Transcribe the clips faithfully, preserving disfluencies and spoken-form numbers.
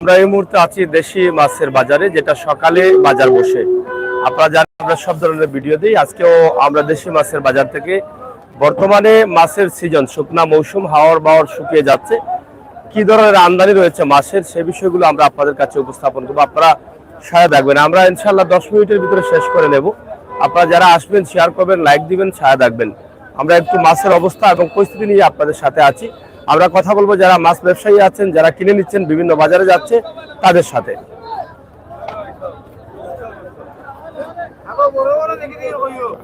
আমরা এই মুহূর্তে আছি দেশি মাছের বাজারে, যেটা সকালে বাজার বসে। আপনারা জানেন, আমরা সব ধরনের ভিডিও দিই। আজকেও আমরা দেশি মাছের বাজার থেকে, বর্তমানে মাছের সিজন, শুকনা মৌসুম, হাওর বাওর শুকিয়ে যাচ্ছে, কি ধরনের আমদানি রয়েছে মাছের, সে বিষয়গুলো আমরা আপনাদের কাছে উপস্থাপন করবো। আপনারা সাথে থাকবেন। আমরা ইনশাআল্লাহ দশ মিনিটের ভিতরে শেষ করে নেব। আপনারা যারা আসবেন, শেয়ার করবেন, লাইক দিবেন, সাথে থাকবেন। আমরা একটু মাছের অবস্থা এবং পরিস্থিতি নিয়ে আপনাদের সাথে আছি। আমরা কথা বলবো যারা মাছ ব্যবসায়ী আছেন, যারা কিনে নিচ্ছেন, বিভিন্ন বাজারে যাচ্ছে, তাদের সাথে।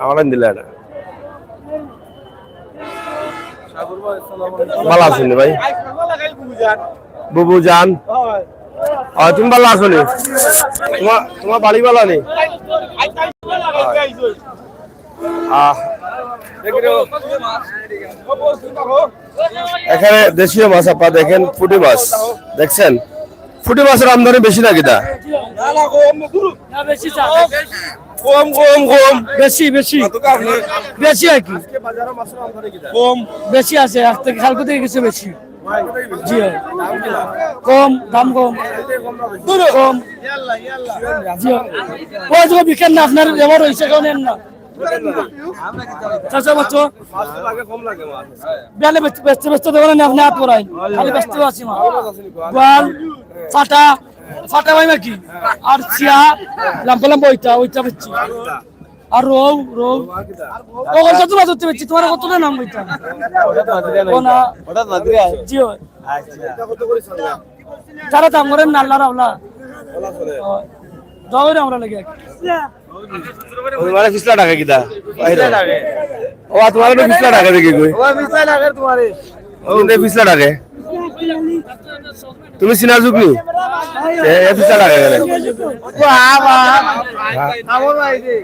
আমার দিলে এটা। ভালো আছেন ভাই? বুবু জান। ও, তুমি ভালো আছো নি? তোমার, তোমার বাড়ি ভালো নি? আহ, এখানে দেশীয় মাছ আপনারা দেখেন, পুঁটি মাছ দেখছেন, পুঁটি মাছের আমদানি বেশি নাকি দা? না, বেশি চা। কম, কম, কম। বেশি, বেশি। বেশি আর কি। কম। বেশি আছে, আজ থেকে, কালকে থেকে কিছু বেশি। জি হয়। কম, দাম কম। কম। জি হয়। ওই যে বিকেল না, আপনার ব্যবহার হয়েছে, কেউ নেন না। চাচা, বাচ্চা। বেলে বেচতে, বেচতে, বেচতে দেবেন না, আপনি হাত করাই। খালি বেচতে আছি মা। গোয়াল, ফাটা, ফাটা ভাই নাকি? আর চিয়া, লম্বা লম্বা ওইটা, ওইটা বেচছি। আর রৌ, রৌ। ও, ওইটা তো ধরতে বেচছি, তোমার কতটা নাম ওইটা? ও না। জি হয়। তারা দাম করেন না, আল্লাহর আওলা। ও, দাও রে আমরা লেগে। তোমার পিছলা ডাকে কিতা? ও, তোমার পিছলা ডাকে দেখি কই। ও, পিছলা ডাকে তোমারে। ও, কিন্তু পিছলা ডাকে। তুমি চিনার যুগ নি? এ, এ পিছলা ডাকে কেনে? ও, বাবা। হ্যাঁ। আমার ভাই রে।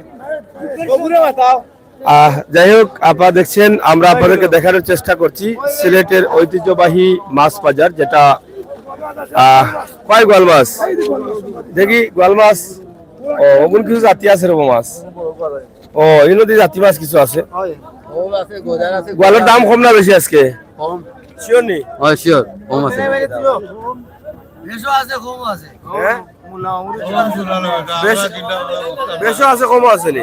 ও, ঘুরে বাতাও। আহ, যাই হোক, আপনারা দেখছেন, আমরা আপনাদেরকে দেখানোর চেষ্টা করছি সিলেটের ঐতিহ্যবাহী মাছ বাজার, যেটা, আহ, কয় গোয়াল মাছ? দেখি, গোয়াল মাছ। ও, ওগুন কিছু জাতি আছে রে মাছ। ও, এই নদী জাতি মাছ কিছু আছে। গোয়ালের দাম কম না বেশি আজকে? কম। শিওর নি? হয়, শিওর, কম আছে। বেশও আছে, কমও আছে। হ্যাঁ? বেশ, বেশও আছে, কমও আছে নি?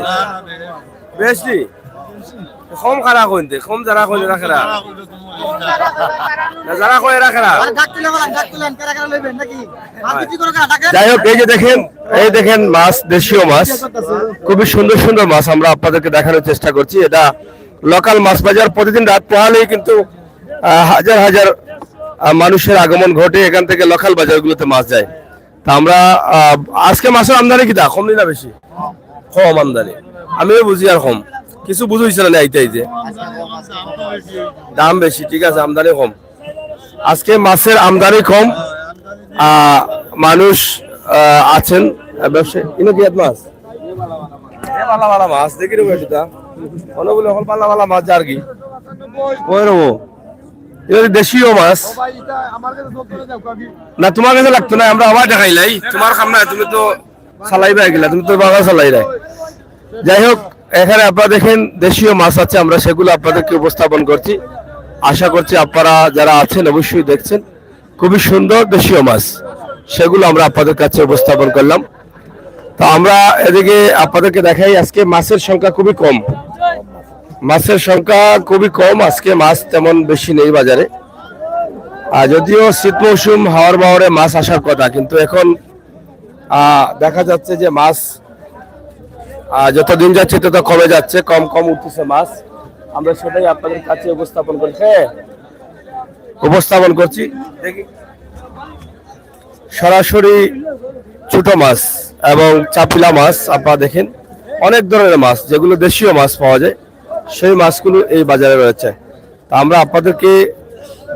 বেশ নি? কম খারাপ হইতে, কম যারা হইতে রাখে না। না, যারা হয়ে রাখে না। আর ডাক তুলে বলেন, ডাক তুলেন, কারা কারা লইবেন নাকি? আর বিক্রি করো কারা? ডাকেন। যাই হোক, এই যে দেখেন, এই দেখেন মাছ, দেশীয় মাছ, খুবই সুন্দর সুন্দর মাছ আমরা আপনাদেরকে দেখানোর চেষ্টা করছি। এটা লোকাল মাছ বাজার, প্রতিদিন রাত পোহালেই কিন্তু, আহ, হাজার হাজার, আহ, মানুষের আগমন ঘটে, এখান থেকে লোকাল বাজারগুলোতে মাছ যায়। তা আমরা, আহ, আজকে মাছের আমদানি কিতা কম নি না বেশি? কম আমদানি। আমিও বুঝি আর কম। কিছু বুঝ হইছে না নি আইতে আইতে। দাম বেশি, ঠিক আছে, আমদানি কম। আজকে মাছের আমদানি কম। আহ, মানুষ, আহ, আছেন, আহ, ব্যবসায়ী। ইনো কি মাছ? এ, ভালা ভালা মাছ, দেখি রে বেটা। অনেকগুলো এখন ভালা ভালা মাছ আর কি। ওই রে ও। এটা দেশীয় মাছ। না, তোমার কাছে লাগতো না, আমরা আবার দেখাইলাই। তোমার কাম না, তুমি তো চালাইবা এগুলা, তুমি তো বাবা চালাইলাই। যাই হোক, এখানে আপনারা দেখেন দেশীয় মাছ আছে, আমরা সেগুলো আপনাদেরকে উপস্থাপন করছি। আশা করছি আপনারা যারা আছেন অবশ্যই দেখছেন। খুবই সুন্দর দেশীয় মাছ, সেগুলো আমরা আপনাদের কাছে উপস্থাপন করলাম। তো আমরা এদিকে আপনাদেরকে দেখাই, আজকে মাছের সংখ্যা খুবই কম, মাছের সংখ্যা খুবই কম। আজকে মাছ তেমন বেশি নেই বাজারে। আর যদিও শীত মৌসুম, হাওর বাওরে মাছ আসার কথা, কিন্তু এখন, আহ, দেখা যাচ্ছে যে মাছ, আহ, যত দিন যাচ্ছে তত কমে যাচ্ছে, কম কম উঠতেছে মাছ। আমরা সেটাই আপনাদের কাছে উপস্থাপন করছি, হ্যাঁ, উপস্থাপন করছি। দেখি, সরাসরি ছোট মাছ এবং চাপিলা মাছ আপনারা দেখেন, অনেক ধরনের মাছ, যেগুলো দেশীয় মাছ পাওয়া যায়, সেই মাছগুলো এই বাজারে রয়েছে। তা আমরা আপনাদেরকে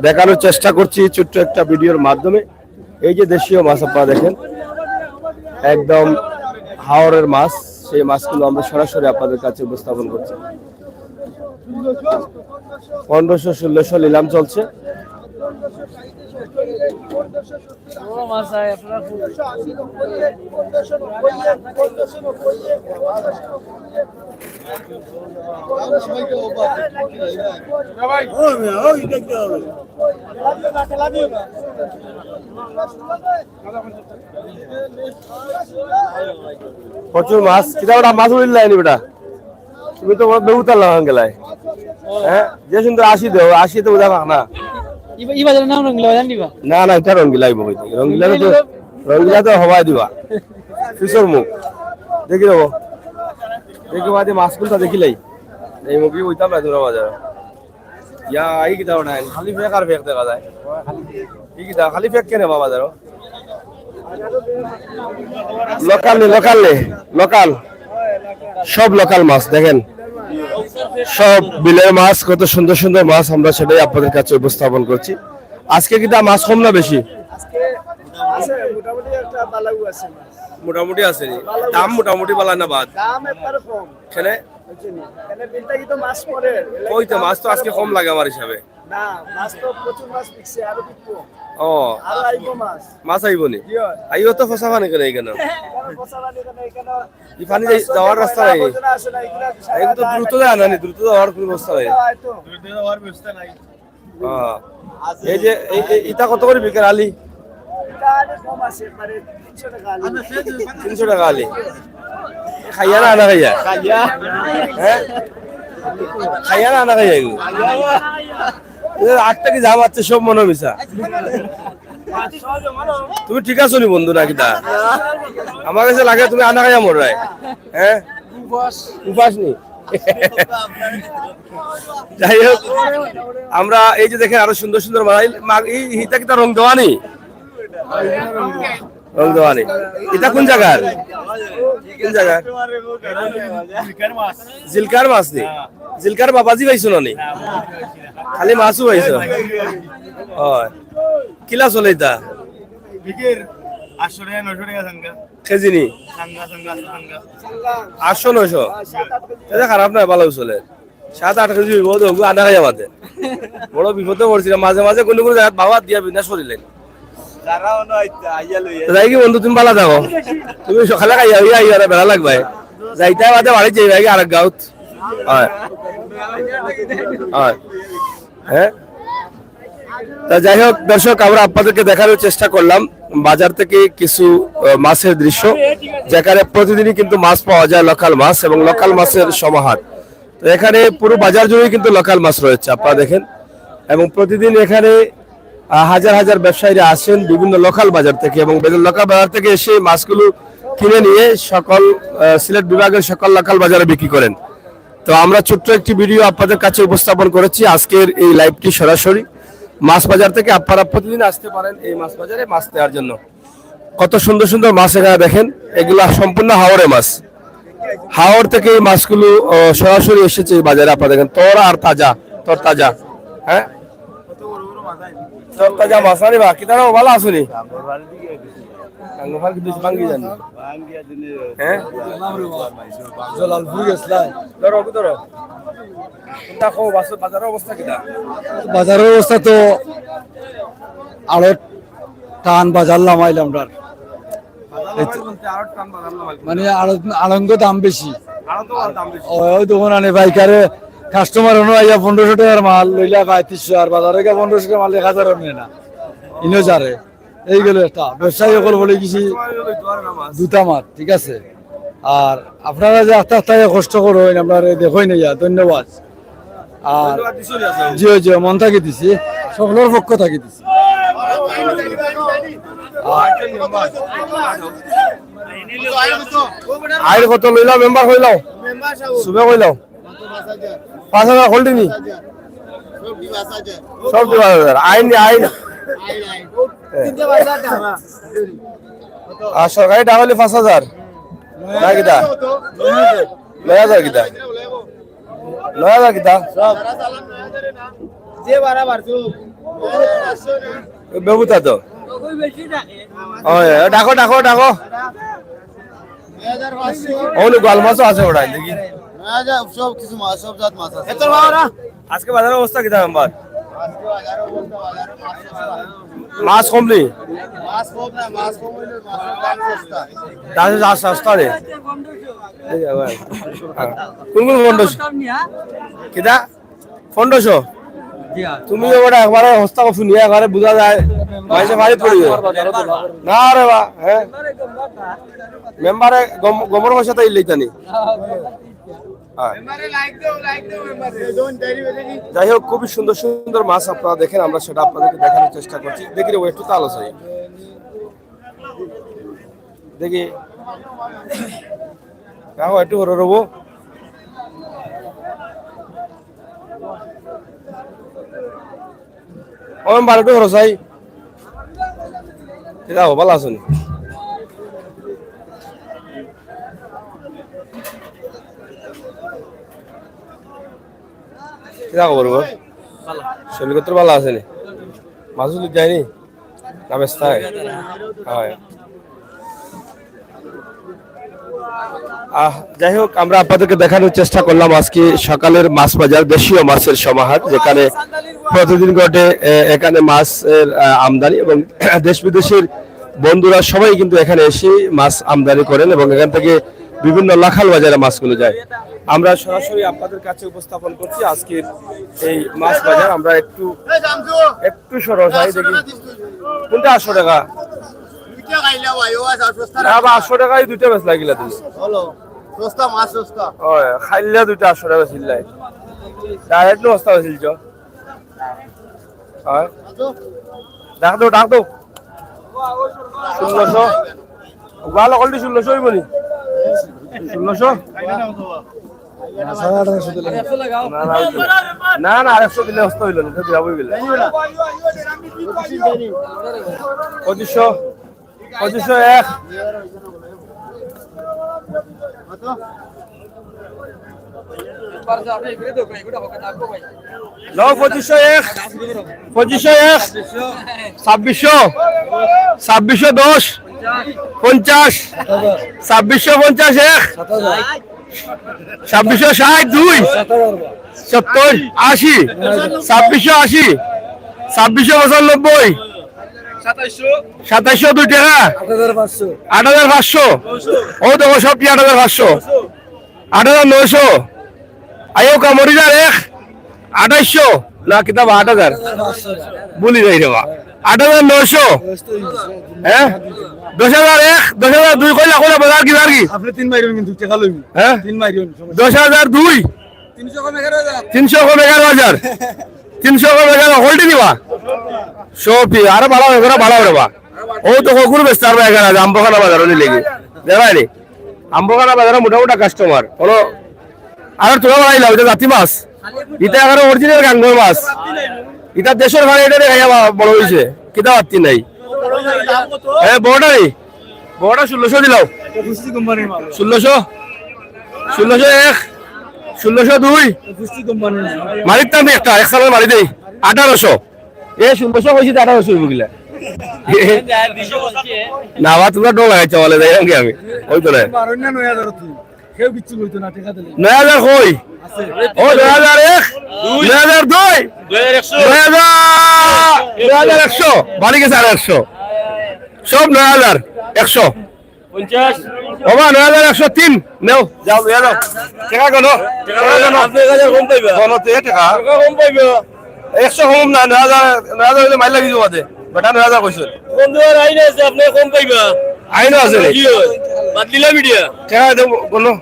দেখানোর চেষ্টা করছি ছোট্ট একটা ভিডিওর মাধ্যমে। এই যে দেশীয় মাছ আপনারা দেখেন, একদম হাওরের মাছ, সেই মাছগুলো আমরা সরাসরি আপনাদের কাছে উপস্থাপন করছি। পনেরোশো, ষোলোশো নিলাম চলছে। প্রচুর মাছ। কিতা বেটা, মাছ উড়িল যায়নি বেটা? তুমি তো বড় বেহুতার লাগান গেলায়। হ্যাঁ, যে সুন্দর আশি দেও, আশি তো উদা পাক না। ইবা, ইবা যেন নাম রঙ্গিলা, জানি বা? না, না, এটা রঙ্গিলা আইব কইতে। রঙ্গিলা তো, রঙ্গিলা তো হবাই দিবা। পিছর মুখ। দেখি রব। দেখি বাদে মাছ কোনটা দেখিলাই। এই মুখে ওইটা না তোরা বাজার। ইয়া, এই কিতা ওটা? খালি ফেক আর ফেক দেখা যায়। এই কিতা? খালি ফেক কেনে বাবা ধরো? লোকাল নেই, লোকাল নেই, লোকাল। সব লোকাল মাছ দেখেন, সব বিলের মাছ, কত সুন্দর সুন্দর মাছ, আমরা সেটাই আপনাদের কাছে উপস্থাপন করছি। আজকে কিতা মাছ কম না বেশি? আজকে আছে, মোটামুটি একটা বালাউ আছে মাছ। মোটামুটি আছে নি? দাম মোটামুটি বালা না বাদ? দাম একবারে কম। কেনে? বুঝছেন? এনে বিলটা কি তো মাছ পড়ে? কই তো মাছ তো আজকে কম লাগে আমার হিসাবে। না, মাছ তো প্রচুর মাছ বিকছে, আরো বিকবো। ও। আরো আইবো মাছ। মাছ আইবো নি? জি হয়। আইও তো ফসা পানি কেনে এখানে? কেন ফসা পানি কেন এখানে? এই পানি যাই-, যাওয়ার রাস্তা নাই। আবর্জনা আছে না, এগুলা সারা এগুলো তো রাত দ্রুত যায় না নি, দ্রুত যাওয়ার কোনো ব্যবস্থা নাই। হয়তো। দ্রুত যাওয়ার ব্যবস্থা নাই। হ্যাঁ। এই যে, এই, এই, ইটা কত করে বিকের আলি? ইটা আলি কম আছে, মানে তিনশো টাকা আলি। তিনশো টাকা আলি। খাইয়া না, না খাইয়া? খাইয়া। হ্যাঁ? খাইয়া না, না খাইয়া এগুলো? এ আটটা কি যা পাচ্ছে সব মনে মিশা। তুমি ঠিক আছো নি বন্ধু নাকি তা? আমার কাছে লাগে তুমি আনা খাইয়া মরায়। হ্যাঁ? উপাস নি? যাই হোক, আমরা এই যে দেখেন আরো সুন্দর সুন্দর মাছ। এই মা-, এই হিটা কিতা রং দেওয়া নি? রং দেওয়া নি। এটা কোন জায়গার? কোন জায়গার? জিলকার মাছ নি? জিলকার বাবাজি পাইছো না নি? খালি মাছও পাইছো? হয়। কিলা চলে এটা? বিকের আটশো টাকা, নয়শো টাকা সাঙ্গা। কেজি নি? সাঙ্গা, সাঙ্গা, সাঙ্গা। আটশো, নয়শো? এটা খারাপ না, ভালো চলে। সাত আট কেজি হইব, তো ওগু আধা খাইয়া বাদে। বড় বিপদে পড়ছিলাম, মাঝে মাঝে কোনো কোনো জায়গায় বাবা দিয়া বিনাশ করিলেন। যারা অন্য আইতা, আইয়া লইয়া। যাই কি বন্ধু, তুমি ভালা থাকো। তুমি সকালে খাইয়া হইয়া আইয়া আর বেলা লাগবে। যাইতে বাদে বাড়ি যাইবে আগে আরেক গাঁওত। হয়। হয়। হ্যাঁ? তা যাই হোক দর্শক, আমরা আপনাদেরকে দেখানোর চেষ্টা করলাম বাজার থেকে কিছু, আহ, মাছের দৃশ্য, যেখানে প্রতিদিনই কিন্তু মাছ পাওয়া যায়, লোকাল মাছ এবং লোকাল মাছের সমাহার। তো এখানে পুরো বাজার জুড়েই কিন্তু লোকাল মাছ রয়েছে, আপনারা দেখেন। এবং প্রতিদিন এখানে, আহ, হাজার হাজার ব্যবসায়ীরা আসেন বিভিন্ন লোকাল বাজার থেকে, এবং বিভিন্ন লোকাল বাজার থেকে এসে মাছগুলো কিনে নিয়ে সকল, আহ, সিলেট বিভাগের সকল লোকাল বাজারে বিক্রি করেন। তো আমরা ছোট্ট একটি ভিডিও আপনাদের কাছে উপস্থাপন করেছি আজকের এই লাইভটি সরাসরি মাছ বাজার থেকে। আপনারা প্রতিদিন আসতে পারেন এই মাছ বাজারে মাছ নেওয়ার জন্য। কত সুন্দর সুন্দর মাছ এখানে দেখেন, এগুলা সম্পূর্ণ হাওরে মাছ। হাওর থেকে এই মাছগুলো, আহ, সরাসরি এসেছে এই বাজারে। আপনারা দেখেন, তর আর তাজা, তর তাজা। হ্যাঁ, তর তাজা মাছ। আরে বা, কিতা রে, ভালা আছো নি? গাঙ্গফল কিন্তু ভাঙ্গি জানি। হ্যাঁ? জলাল ফুল গেছলা। ধরো, ধরো। কোনটা কও, বাস-, বাজারের অবস্থা কিতা? বাজারের অবস্থা তো আড়ত টান বাজার লামাইলাম ডার। বাজার লামাইল বলতে আড়ত টান বাজার লামাইল। মানে আড়ত, আড়ঙ্গ দাম বেশি। আড়ত দাম বেশি। ও, ওই দোকান আনে পাইকারে কাস্টমার হনো আইয়া পনেরোশো টাকার মাল লইলা পঁয়ত্রিশশো, আর বাজারে গিয়া পনেরোশো টাকার মাল এক হাজার নেয় না। ইনো যারে। এই গেল একটা। ব্যবসায়ী অকল বলে কিছু দুটা মাত, ঠিক আছে? আর আপনারা যে আস্তে আস্তে কষ্ট করইন, আপনারা দেখইন ইয়া, ধন্যবাদ। আর ধন্যবাদ দিছো নি আসলে? জি, জি, মন থাকি দিছি, সকলের পক্ষ থাকি দিছি। আর আইর কত লইলা মেম্বার কইলাও? সুবে কইলাও? পাঁচ হাজার কলটি নি? সব কি পাঁচ হাজার? আইন নি, আইন। হ্যাঁ। আর সরকারি টাকা হইলে পাঁচ হাজার। না কিতা? নয় হাজার কিতা? নয় হাজার কিতা? যে বাড়া বাড়ছে। বেবুতা তো। ওই, ডাকো, ডাকো, ডাকো। অনে গোয়াল মাছও আছে ওটা, দেখি। না, যা, সব কিছু মাছ, সব জাত মাছ আছে। আজকে বাজারের অবস্থা কিতা নাম্বার? আজকে বাজারের অবস্থা, বাজারে মাছ সস্তা। মাছ কম নি? মাছ কম না, মাছ কম হইলে মাছের দাম সস্তা। দাম সস্তা, সস্তা রে। এই যে আবার। হ্যাঁ। কোন কোন পনেরোশো? কিতা? পনেরোশো? জি, হ্যাঁ। তুমি তো ওটা একবারে হস্তা শুনিয়া একবারে বোঝা যায়। মাইসে ফারিত পড়ি গেল। না রে বা, হ্যাঁ? মেম্বারে গম-, গমর পয়সা তো ইল্লাই জানি। হ্যাঁ। যাই হোক, খুবই সুন্দর সুন্দর মাছ আপনারা দেখেন, আমরা সেটা আপনাদেরকে দেখানোর চেষ্টা করছি। দেখি রে, একটু তালো চাই। দেখি। রাখো, একটু হরো রবো। ও মেম্বার, একটু হরো চাই। রাখো, ভালো আছো নি? কিতা খবর গো? ভালা। শরীর কত ভালা আছে নি? মাছ উঠি যায়নি? না ব্যস্ত হয়? হয়। আহ, যাই হোক, আমরা আপনাদেরকে দেখানোর চেষ্টা করলাম আজকে সকালের মাছ বাজার, দেশীয় মাছের সমাহার, যেখানে প্রতিদিন ঘটে, এ, এখানে মাছের, আহ, আমদানি এবং দেশ বিদেশের বন্ধুরা সবাই কিন্তু এখানে এসে মাছ আমদানি করেন এবং এখান থেকে বিভিন্ন লাখাল বাজারে মাছগুলো যায়। আমরা সরাসরি আপনাদের কাছে উপস্থাপন করছি আজকের এই মাছ বাজার। আমরা একটু, একটু সরো যাই দেখি। কোনটা আটশো টাকা? না বা, আটশো টাকায় দুইটা বেশ লাগিলা তুমি। বলো, সস্তা মাছ, সস্তা। ওই, খাইলা দুইটা আটশো টাকা বেশি লাই। ডাইরেক্ট নু সস্তা বেশি দিছ। হ্যাঁ? ডাক দেও, ডাক দেও। ষোলোশো। ভালো কোয়ালিটি ষোলোশো অইবো নি? ষোলোশো? না, না, না, না, আরেকশো দিলে হস্ত অইলো না, এটা দিবা বই গেলে। পঁচিশশো, পঁচিশশো এক। লও, পঁচিশশো এক, পঁচিশশো এক, ছাব্বিশশো, ছাব্বিশশো দশ, পঞ্চাশ, ছাব্বিশশো পঞ্চাশ এক, ছাব্বিশশো ষাট দুই, সত্তর, আশি, ছাব্বিশশো আশি, ছাব্বিশশো পঁচানব্বই, সাতাইশশো দুই টাকা, আট হাজার পাঁচশো। ও দেখো, সবটি আট হাজার পাঁচশো। আট হাজার নয়শো। আইও কা মরিদার এক, আঠাইশশো। না, কিতাব আট হাজার। ভুলি যাই রে বা। আট হাজার নয়শো। হ্যাঁ? দশ হাজার এক, দশ হাজার দুই কইলা, কইলা, বাজার কি, বাজার কি? আপনি তিন মাইরুন কিন্তু, টাকা লইবি। হ্যাঁ? তিন মাইরুন, সমস্যা। দশ হাজার দুই। তিনশো কম এগারো হাজার। তিনশো কম এগারো, হলটি দিবা? সবই, আরো বাড়াও, এগারো বাড়াও রে বা। ও তো ককুর বেচতে পারবা এগারো হাজার, আম্বখানা বাজারো নিলে কি? দেবাই রে। আম্বখানা বাজারো মোটা মোটা কাস্টমার। কোনো আর তোরা বাড়াইলা, ওইটা জাতি মাছ। ইটা এগারো অরিজিনাল গাঙ্গর মাছ। ইটা দেশর ভাড়া, ইটা দেখাইয়া বা-, বড় হইছে। কিতা বাত্তি নাই। হ্যাঁ, বড়টাই। বড়টা ষোলোশো দিলাও। ষোলোশো? ষোলোশো এক, ষোলোশো দুই। মারিতাম একটা, এক সালের মারি দেই। আঠারোশো। এ ষোলোশো কইছি, আঠারোশো অইবো কিলা? না, বা তোমরা ডর লাগাইছো বলে, যাই আমি। ওই তো না। কেউ কিচ্ছু কইতো না, টাকা দিলে। নয় হাজার কই? আছে। ও, নয় হাজার এক, নয় হাজার দুই, নয় হাজার, নয় হাজার একশো, বাড়ি গেছে আরো একশো। সব নয় হাজার একশো। পঞ্চাশ। বাবা, নয় হাজার একশো তিন, নেও, যাও, লইয়া যাও। টাকা গণ, টাকা গণ। আপনি এক হাজার কম পাইবা। গণতে টাকা। টাকা কম পাইবা। একশো কম না, নয় হাজার, নয় হাজার হইলে মাইর লাগি যাবো বাদে। বেটা নয় হাজার কইছে। বন্ধু, আর আইন আছে, আপনি কম পাইবা। আইনও আছে রে। কি হয়? বাদ দিলা মিডিয়া। টাকা দেবো, বলো।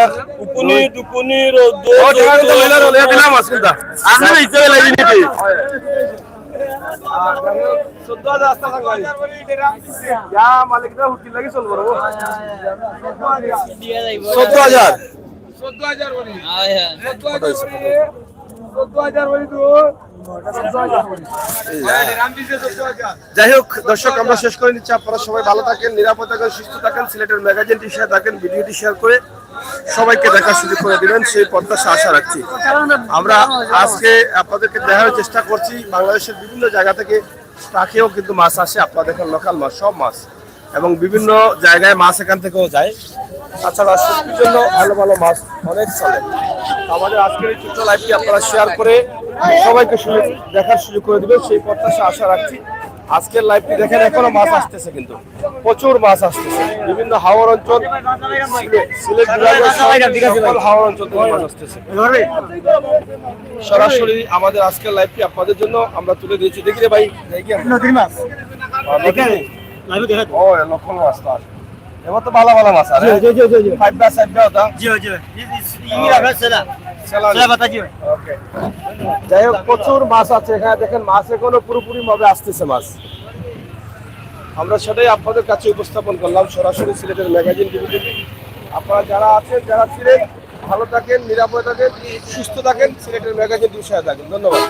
এক, উপনি, দুই। টুকুনি, রোদ, ও, টাকা তো লইলা, লইলা দিলাম, আসুন দা। আপনি ইচ্ছা লাগি নিতে। চোদ্দ হাজার আস্তা থাকবে। ইয়া, মালিক না, হুকিল লাগি চলবো রে। চোদ্দ হাজার। চোদ্দ হাজার করি। হ্যাঁ, হ্যাঁ। চোদ্দ হাজার করি। চোদ্দ হাজার করি তো। চোদ্দ হাজার করি। রাম দিছে চোদ্দ হাজার। যাই হোক, দর্শক, আমরা শেষ করে নিচ্ছি। আপনারা সবাই ভালো থাকেন, নিরাপদ থাকেন, সুস্থ থাকেন। সিলেটের ম্যাগাজিনটি শেয়ার রাখেন, ভিডিওটি শেয়ার করে সবাইকে দেখার সুযোগ করে দিবেন, সেই প্রত্যাশা আশা রাখছি। আমরা আজকে আপনাদেরকে দেখানোর চেষ্টা করছি বাংলাদেশের বিভিন্ন জায়গা থেকে ট্রাকেও কিন্তু মাছ আসে, আপনারা দেখেন লোকাল মাছ, সব মাছ এবং বিভিন্ন জায়গায় মাছ এখান থেকেও যায়। তাছাড়া শুটকির জন্য ভালো ভালো মাছ অনেক চলে। তো আমাদের আজকের এই ছোট্ট লাইভটি আপনারা শেয়ার করে সবাইকে সুযোগ, দেখার সুযোগ করে দিবেন, সেই প্রত্যাশা আশা রাখছি। আজকের লাইভটি দেখেন, এখনো মাছ আসতেছে, কিন্তু প্রচুর মাছ আসতেছে বিভিন্ন হাওর অঞ্চল, সিলেট, সিলেট বিভাগের সকল হাওর অঞ্চল থেকে মাছ আসতেছে। সরাসরি আমাদের আজকের লাইভটি আপনাদের জন্য আমরা তুলে দিয়েছি। দেখি রে ভাই, দেখি আমরা। নদীর মাছ। আহ, নদী। এখানে লাইভে দেখা যায়। ও, এ লক্ষণ মাছ তো আছে। এবার তো ভালো ভালো মাছ আছে। জি, জি, জি, জি, জি। ফাইভ বা সাইড দাও তা। জি, জি। ই, ই, ই, আপনার সেলা। সেলা। সেলা পাতা, জি। ওকে। যাই হোক, প্রচুর মাছ আছে এখানে। দেখেন, মাছ এখনো পুরোপুরি ভাবে আসতেছে মাছ। আমরা সেটাই আপনাদের কাছে উপস্থাপন করলাম সরাসরি সিলেটের ম্যাগাজিন টিভি থেকে। আপনারা যারা আছেন, যারা ছিলেন, ভালো থাকেন, নিরাপদে থাকেন, সুস্থ থাকেন, সিলেটের ম্যাগাজিন টিভির সাথে থাকেন। ধন্যবাদ।